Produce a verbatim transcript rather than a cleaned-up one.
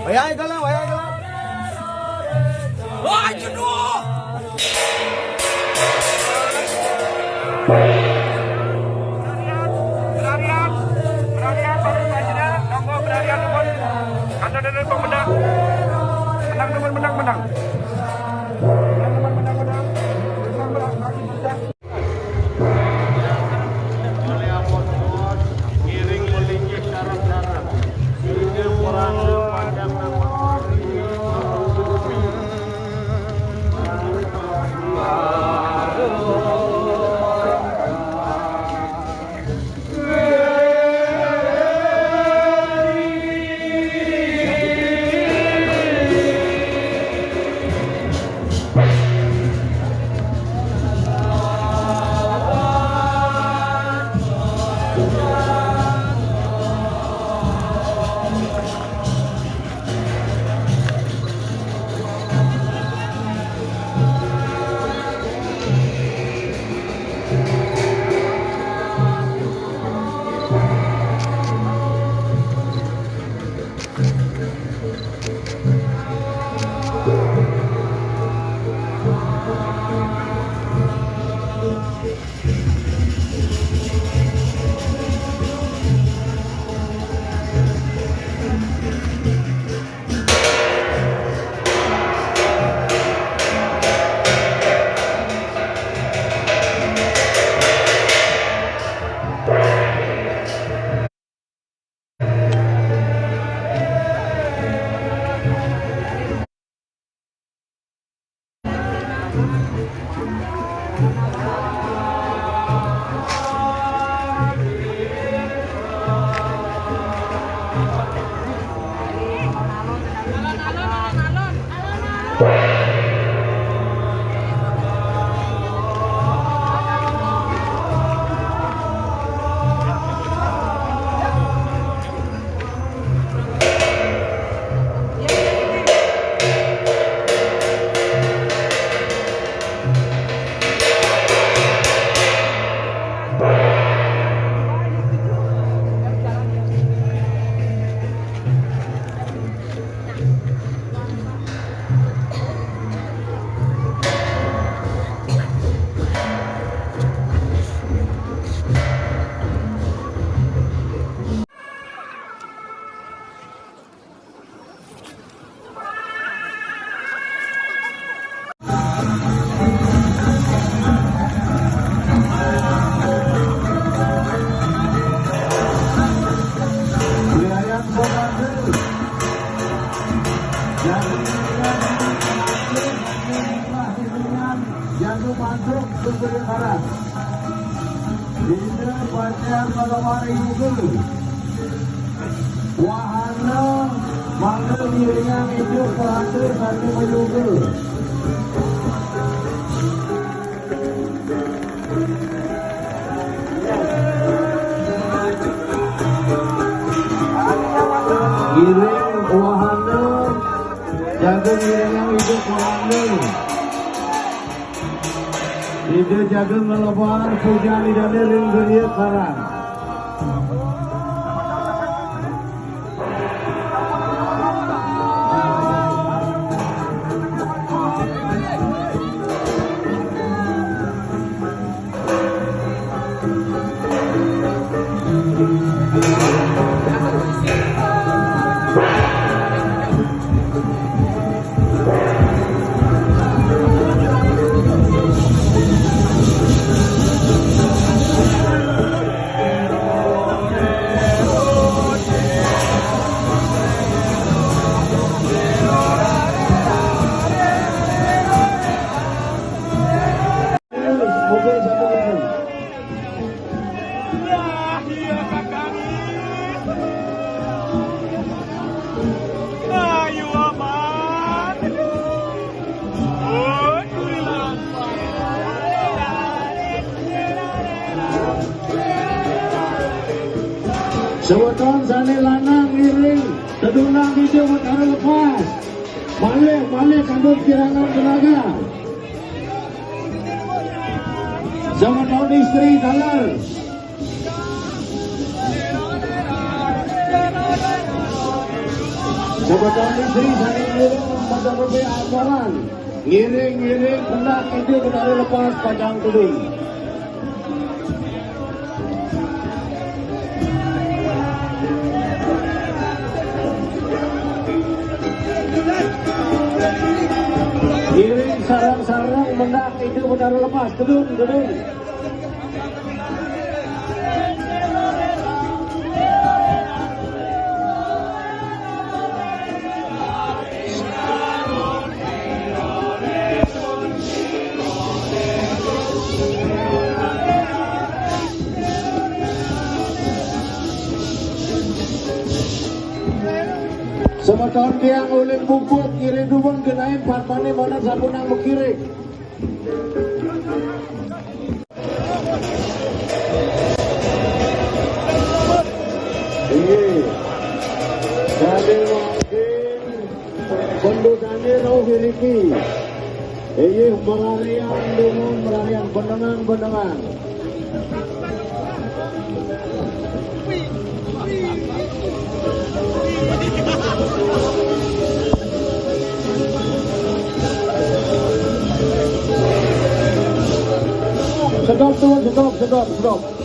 Wayah ikalah, wayah ikalah. Wah, jenuh. Berarian, berarian, berarian, baru saja, nonggo berarian, teman. Ada dari pemenang. Menang, teman, menang, menang. Menang, teman, menang, menang. Menang, menang, menang. Jago masuk ke Barat. Ida pacar pada mari juga. Wahana mangga dirinya hidup berada satu menyuga. Ngiring wahana, jaga ngiringan hidup wahana. Ida jaga ngelebar puja Ida ring geria karang. Seweton sane lanang ngiring, tedunang dija mekara lepas. Malih, malih kantun kirangan tenaga. Semeton istri taler. Semeton istri saling ngiring mencakupi asaran. Ngiring-ngiring pundak itu ke tali lepas pacang tudung. Ngiring sarang-sarang mendak itu ke tali lepas tudung, tudung. Semeton tiang ulin bubuk kiri dubeng genain patmane mana sapunang mengkiri. Inggih. Dadi mangkin pendudane rauh iriki. Inggih, merarian dunung, merarian benengan-benengan. Sedap, tuan, sedap, sedap, sedap.